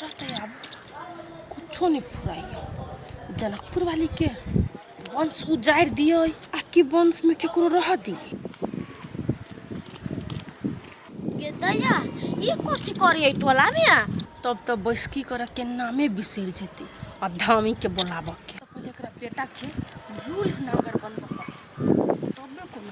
हमरा तऽ आब कुछो नहि फुराइए जनकपुर वाली के वंश उजाड़ि दियै आ कि वंशमे केकरो रहऽ दियै। गे दैया, ई कथी करी एहि टोला में? तब तऽ बैसकी करऽ के नामे बिसरि जेतै आ धामी के बोलाबऽ के पहिले एकरा बेटा के लूल नागर बनबऽ पड़तै तबे कोनो।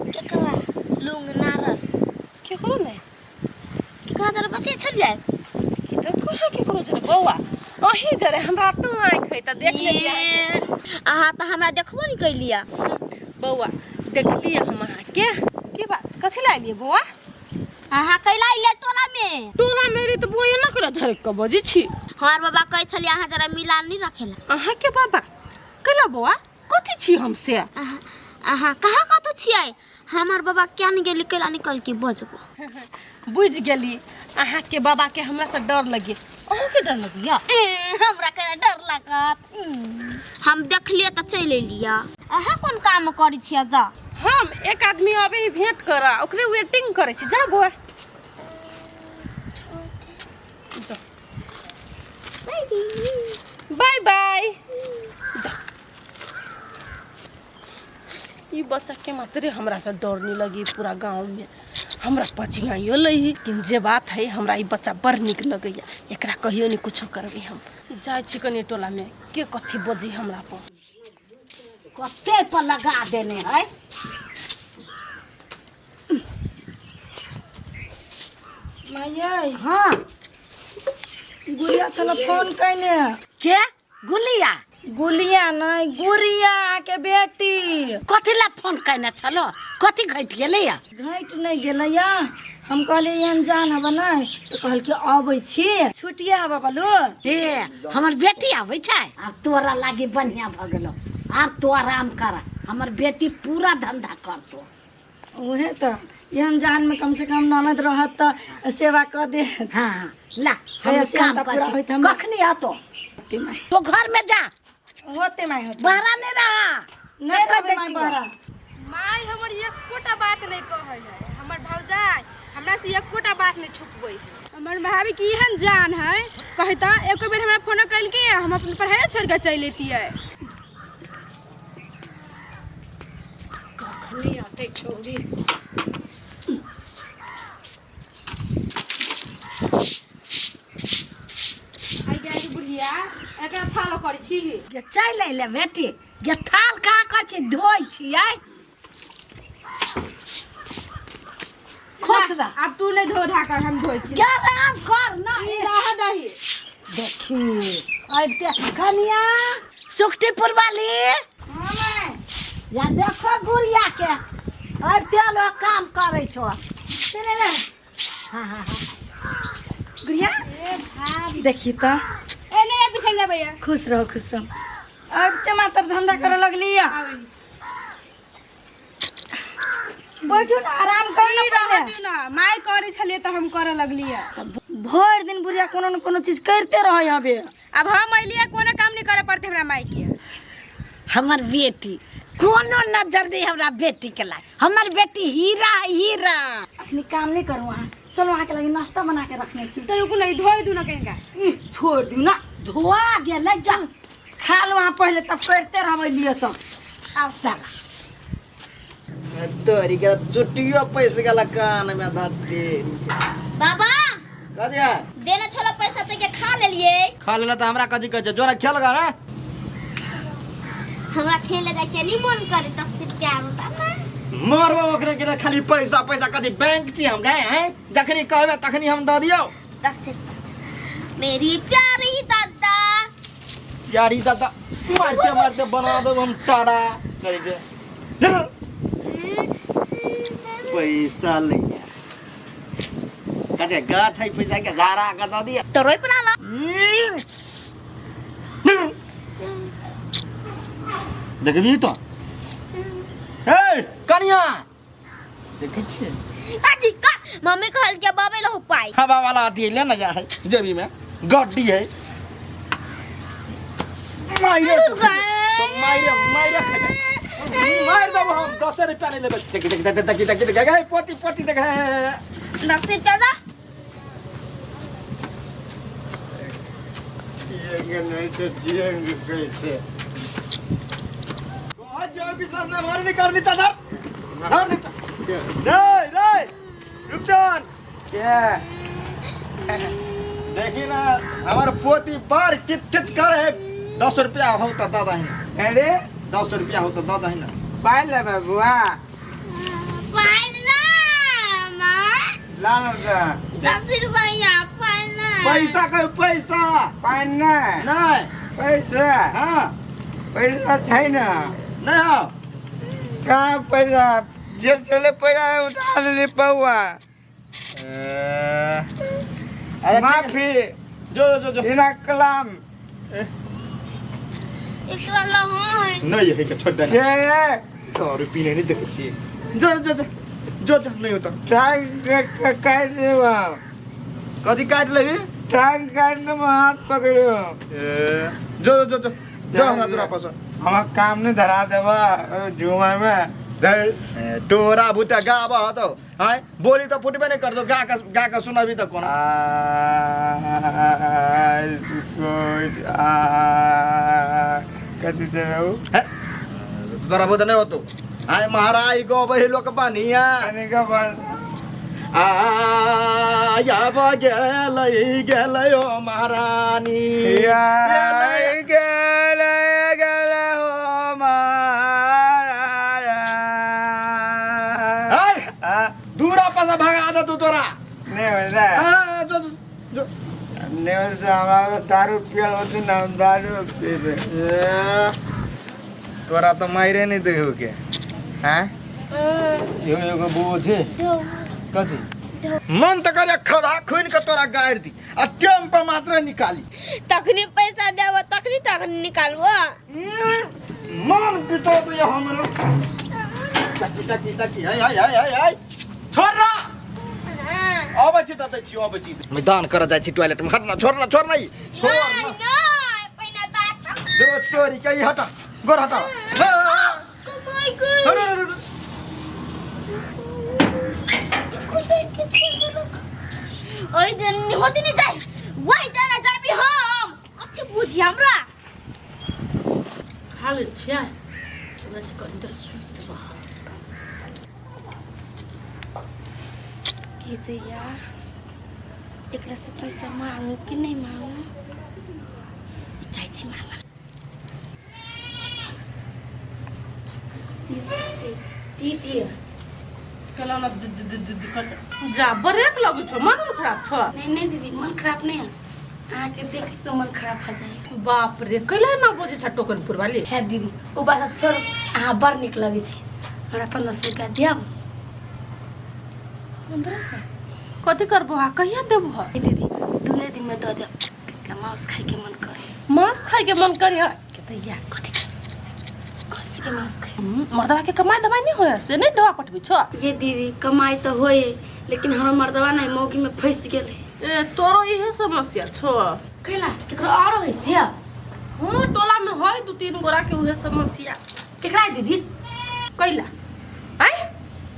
केकरा लूंग नारल? केकरो नहि। केकरा जरा बतिया छलियै? की तऽ कहाँ केकरो जरे बौआ, अहीं जरे हमरा अपनो आँखि है तऽ देख लेलियै अहाँके। अहाँ तऽ हमरा देखबो नहि कैलियै। बौआ देखलियै हम अहाँके। की बात, कथी लए एलियै बौआ? अहाँ कैला अयलियै टोला में? टोला में रही तऽ बौआ एना केना झरकि कऽ बजै छी? हमर बाबा कहै छलियै अहाँ जरा मिलान नहि रखेला। अहाँके बाबा कैला बौआ? कथी छी हम से? अहाँ अहाँ कहाँ कतौ छियै? हमर बाबा क्या नहीं गेली कैला निकल के बजबो। बुझि गेली, अहाँके बाबा के हमरा से डर लगे। अहूँके डर लगैया? हमरा कैला डर लागत? हम देखलियै तऽ चलि एलियै। अहाँ कोन काम करै छियै? जा हम एक आदमी अबे ही भेंट करा, ओकरे वेटिंग करै छी। जा बौआ जा, बाय बाय जा। ई बच्चा के मात्रे हमरा से डर नहीं लगी, पूरा गाँव में हमरा पचियाइयो लई। लेकिन जे बात है, हमरा ई बच्चा बड़ नीक लगैया, एकरा कहियो नहीं कुछो करबै। हम जाइ छी कनी टोला में, के कथी बजी हमरा पर। कते पर लगा देने है। माइयै। हाँ। गुड़िया छल फोन कयने। के गुलिया? गुलिया नहीं, गुड़िया के बेटी। कथी ला फोन कयने छलो? कथी घटि गेलैया? घटि नहीं गेलैया, हम कहलियै एहन जान हब नहीं तऽ कहलकै अबै छी, छुट्टिए हब बोलू। हे, हमर बेटी आबै छै? आब तोरा लागी बढ़िया भऽ गेलो, आब तो आराम कर, हमर बेटी पूरा धंधा करतो। उहे तऽ एहन जान में कम से कम ननद रहत तऽ सेवा कऽ दे। हाँ हाँ, ला हम हैया से काम तऽ कर पूरा छी। होइत हमरा। कखनी आतो? होते माय। तो घर में जा। होते माय, होते। बहरा नहीं रहा। नहीं सब कह रहबै दै माय छियौ। बहरा। माय हमर एकोटा बात नहीं कहै है, हमर भौजाई हमरा से एकोटा बात नहीं छुपबै है। हमर भाभी की एहन जान है, कहता एको बेर हमरा फोन कलकै, हम अपन पढ़ाइयो छोड़ के चलि एतियै। कखनी आते छौड़ी? आई गई बुढ़िया, एकरा थालो करै छी। गे चलि अयलै बेटी। गे थाल कहाँ करै छी, धोइ छियै। खुश रह। आब तू नहीं धो धा कर, हम धोइ छी। गे आराम कर ना। ई रह दही। देखी आबिते कनिया सुखटीपुर वाली या देखो गुड़िया के आबिते लोग काम करै छो। चले ना। हाँ हाँ हाँ। गुड़िया ए भाभी। देखी तऽ। ए नहीं पीछे लेबै। खुश रहो, खुश रहो। आबिते मात्र धंधा करे लगली। आबै बैठू ना, आराम करू ना ई रह पहिले। दियौ ना, माय करै छलियै तऽ हम करऽ लगलियै। भरि दिन बुढ़िया कोनो न कोनो चीज करिते रहै हबे। आब हम अयलियै, कोनो काम नहीं करे पड़तै हमरा माय के। हमर बेटी कोनो नजर नहीं हमरा बेटी के लाय, हमर बेटी हीरा है, हीरा। अखनी काम नहीं करू अहाँ, चलो अहाँके लागि नाश्ता बना के रखने छी। तऽ रुकू ना, ई धोइ दू ना कनिका। ई छोड़ दियौ ना। धोआ गेलै, जा खा लू अहाँ पहिले, तब करिते रहबै लिअ तऽ। आब चल। तोरी के चुट्टियो पैस गेल कान में धत्तेरी के। बाबा। कथी है? देने छलो पैसा तऽ के खा लेलियै। खा लेला तऽ हमरा कथी कहै छै? जोरा खेल गा रे। हमरा खेले जाय के नहीं मन करे, 10 रुपया होता ना। मारबो ओकरे के, खाली पैसा पैसा। कथी बैंक छी हम गए हैं? जखनी कहबे तखनी हम दऽ दियौ। 10 रुपया मेरी प्यारी दादा। प्यारी दादा, मारते मारते बना देब हम टाड़ा करै छै। पैसा ले कथे गाछ है पैसा के झाड़ा के दऽ दिअ। तो रोई पड़ा ना। देखबी तो हे कनिया, देखै छियै? काची का मम्मी कहल के बाबे लहु पाई। हवा वाला अथी ले ना जा है, जेबी में गड्डी है। माइरे तो माइरे माइरे खेबै। मार देबो हम 10 रुपया नहीं लेबै। देख देख देख देख देख देख देख पोती पोती देख। 10 रुपया दा। पिएंगे नहीं तो जिएंगे कैसे? आज जो विश्वास ना मारे निकाल नीचा धर धर नीचा। रे रे रुपचन क्या देखी ना हमार पोती बार किच किच कर है। 10 रुपया हो तो दादा ही। अरे 10 रुपया हो तो दादा ही ना। पाई ले बबुआ पाई ना मां लाल दा 10 रुपया पाई ना। पैसा का पैसा पाई ना नहीं पैसा। हां पैसा छै ना। नहीं हो कहाँ पैसा? जे चले पैसा उठा ले पौआ। अरे माफी जो जो जो इना कलाम एकरा ल हां नहीं है के छोड़ देना। के तो रुपये नहीं देखै छी। जो जो जो जो जो नहीं होता। टांग काट लेबा। कथी काट लेबी? टांग काट लेबा हाथ पकड़ो। ए जो जो जो जो हमरा दूरा पास हमरा काम नहीं धरा देबा झूमर में। तोरा भूता गाबा हतो हाय बोली तो फुटबे नहीं कर दो। गा का सुनाबी त कोना कथी से हो तोरा भूत नहीं होतो। हाय महाराज गो बही लोक बनिया अनेक बार आ याब गेलै गेलै ओ महारानी या गेलै गेलै ओ महारानी। दूरा पासा भगा दे तू तोरा नहीं होता। हां जो जो नहीं होता। हमारा दारू पियल होती ना दारू पीबे। तोरा तो मायरे नहीं देखो के हैं यो एगो बोझे कथी मन त करे खड़ा खुन के तोरा गाड़ दी आ टाइम पर मात्र निकाली। तखनी पैसा देबो तखनी तखनी निकालबो। मन पितो दे हमरा टकी टकी टकी हाय हाय हाय हाय छोड़ ना। अबै छी त छी अबै छी मैदान कर जाइ छी टॉयलेट में। हट ना छोड़ ना छोड़ ना छोड़ ना पहिना दांत दो तोरी के हटा गोर हटा। ओइ दिन होती नहीं जाए वही जाना जाबी हम कथी बुझी हमरा खा ले छियै अंदर सुत रह की दैया एकरा से पैसा मांगू कि नहीं मांगू? जाइ छी मांगल। दीदी कला ना दीदी जा ब्रेक लगै छौ मन खराब छौ। नहीं नहीं दीदी मन खराब नहीं है। अहाँ के देख तो मन खराब हो जाए। बाप रे कैला ना बजै छ टोकनपुर वाली। है दीदी ओ बात छोड़ अहाँ बड़ नीक लगै छी। हमरा 1500 रुपया दियब। 1500 कथी करबो आ कहिया देबो? दीदी 2 दिन में दऽ देब। कनिका मांस खाय के मन करे। मांस खाय के मन करे है के दैया कथी खसी के मांस खाय। मर्दवा के कमाई दवाई नहीं होय से नहीं दवा पठबै छौ? ये दीदी कमाई तो होय लेकिन हमर मर्दवा नहीं मौगी में फंस गेल है। ए तोरो इहे समस्या छौ? कैला केकरो और होय से? हां टोला में होय 2-3 गोरा के उहे समस्या। केकरा दीदी? कैला आय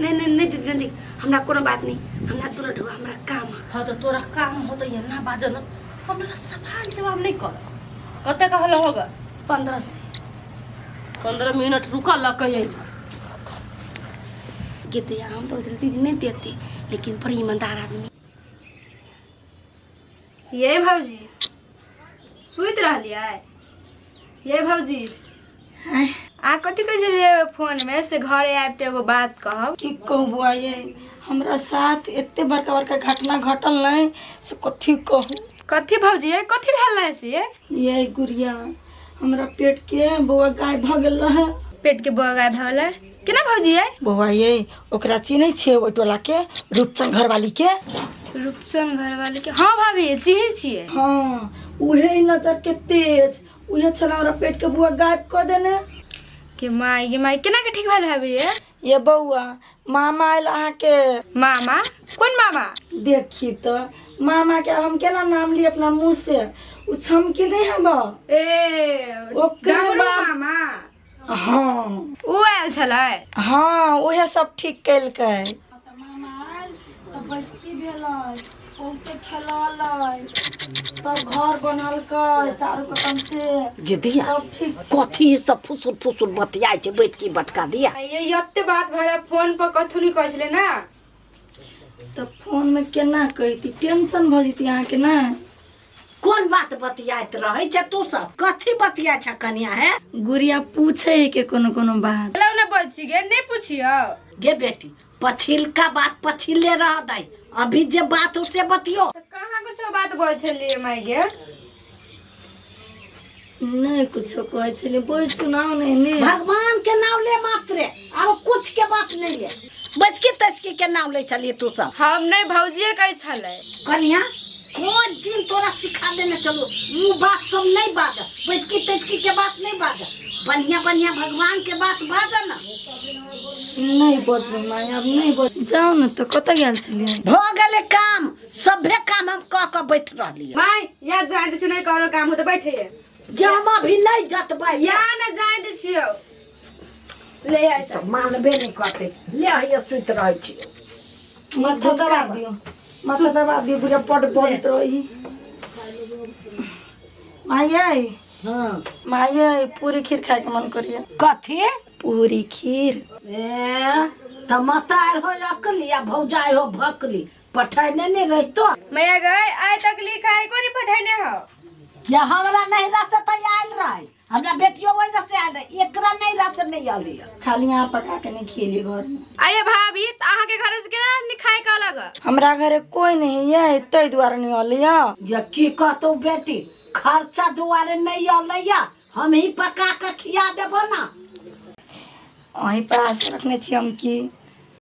नहीं नहीं नहीं दीदी दीदी हमरा कोनो बात नहीं। हमरा दोनों ढुआ हमरा काम है। हां तो तोरा काम हो तो ये ना बाजन हमरा सवाल जवाब नहीं कर। कते कहल होगा? 1500। 15 मिनट रुका ल कहिए के हम तो दीदी नहीं देती लेकिन बड़ी ईमानदार आदमी। ये भौजी सुति रहलियै? ये भौजी आ कथी कहै छलियै फोन में से घरे आबि तऽ एगो बात कहब। की कहू बुआ ये हमरा साथ एते बड़का बड़का घटना घटल नहीं से कथी कहू। कथी भौजी कथी भेल रहे से? ये गुड़िया हमरा पेट के बौआ गाय भ गेल रहे। पेट के बौआ गाय भ गेलै केना भौजी? ये बौआ ये ओकरा चिन्है छियै ओहि टोला के रूपचंद घरवाली के? रूपचंद घरवाली के? हाँ भाभी चिन्है छियै। हाँ उहे नजर के तेज उहे छला हमरा पेट के बौआ गायब क देने। के माई गे माई केना के ठीक भेल भाभी? ये बौआ मामा आयल अहाँ के। मामा? कौन मामा? देखी तो मामा के हम केना नाम ली अपना मुंह से, उ छमकी नहीं हम ए ओकरे मामा। हाँ। ओ आयल छलै? हाँ, उहे सब ठीक केलकै। तऽ मामा आयल तऽ बैसकी भेलै, बहुते खेललै, तब घर बनलकै चारू कतम से। गे दिया, तब ठीक छै। कथी ई सब फुसुर फुसुर बतियाइ छै बैठकी बटका दिया? ये एते बात भरा फोन पर कथू नहीं कहै छलै ना? तऽ फोन में केना कहिती, टेंशन भऽ जेती अहाँके ना। कोन बात बतियाइत रहै छै तू सब? कथी बतियाइ छ कनिया है? गुड़िया पूछे है के कोनो कोनो बात। हेलो ना बच्ची गे, नहीं पूछियो। गे बेटी, पछिलका बात पछिले रह दे, अभी जे बात हो से बतियो। तऽ कहाँ कुछो बात बोल छलियै माय गे? नहीं कुछो कहै छलियै, बोल सुनाओ ने ने। भगवान के नाम ले मात्रे, आरो कुछ के बात नहीं ले। बचकी तचकी के नाम ले चलिए तू सब। हम नहीं, भौजिए कहै छलै। कनिया, कोई दिन तोरा सिखा देने चलो ऊ बात सब नहीं बाज, बैठकी तचकी के बात नहीं बाज, बढ़िया बढ़िया भगवान के बात बाज ना। नहीं बजबै माय, अब नहीं बज। जाउ ने तऽ कतऽ गेल छलियै? भ गेलै काम, सभे काम हम कऽ के बैठ रहलियै। माय या जाय दे छियौ, नहीं कोनो काम हो तऽ बैठे। जे हम अभी नहीं जतबै। या ना जाय दे छियौ, ले आइ। तऽ मानबे नहीं करतै, ले हैया सुति रहै छियै। माथा दबा दियौ, माथा दबा दियौ, बुढ़िया पट बजैत रही। मायै। हाँ। मायै, पूरी खीर खायके मन करिए। कथी? पूरी खीर। ए तऽ मतार हो अकली आ भौजाइ हो भकली, पठैने नहीं रहितो। मैया गए, आइ तक लिखा है को नहीं पठैने हो। या हमरा नैहरा से तऽ आयल रहे, हमरा बेटियो वजह से आयल रहे, एकरा नैहरा से नहीं आयल है। खाली यहाँ पका के नहीं खियली घर में। आइए भाभी, तऽ अहाँके घर से केना नहीं खाय के अलग? हमरा घरे कोई नहीं है, ताहि दुआरे नहीं अलै। या की कहतौ बेटी, खर्चा दुआरे नहीं अलैया, हम ही पका के खिया देबो ना। अहीं पास रखने छी हम की।